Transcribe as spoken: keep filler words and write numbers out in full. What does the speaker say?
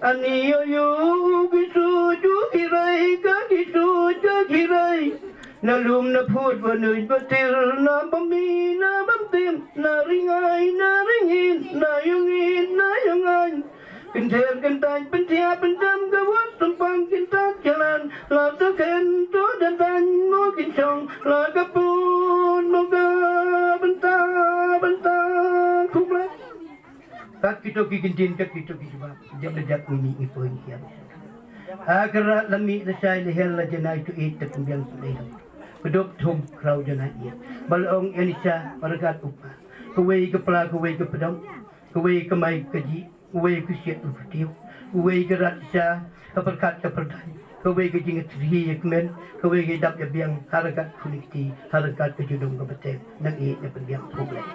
Ani yo yo ki su ju ki rai ka ki su ja ki rai. Na lum na phut ba nuj ba tir na ba mi na ba tim na ringai na ringin na yungin na yungan. Kynthir kyntait pynthia pyndam ka wat sempang kyntat jalan. La tu khen tu dan dan mo kin chong la ka pun mo ka benta benta kumla. Kat kito ki kin tin kat kito ki jubab. Jab da jab ngi mi ngi poi ngi kiam. Ha kara la mi la shai la hel la janai tu it ta kumbiang tu dei. Kedok thum krau janai it. Bal ong Elisa barakat upa. Kawei ka pla kawei ka pedong. Kawei ka mai ka ji. Kawei ka siat u ptiu. Kawei ka rat sha ka perkat ka perdai. Kawei ka jing tri ya kmen. Kawei ka dap ya biang harakat kunikti harakat ka judong ka beteng. Nang i ya pendiang problem.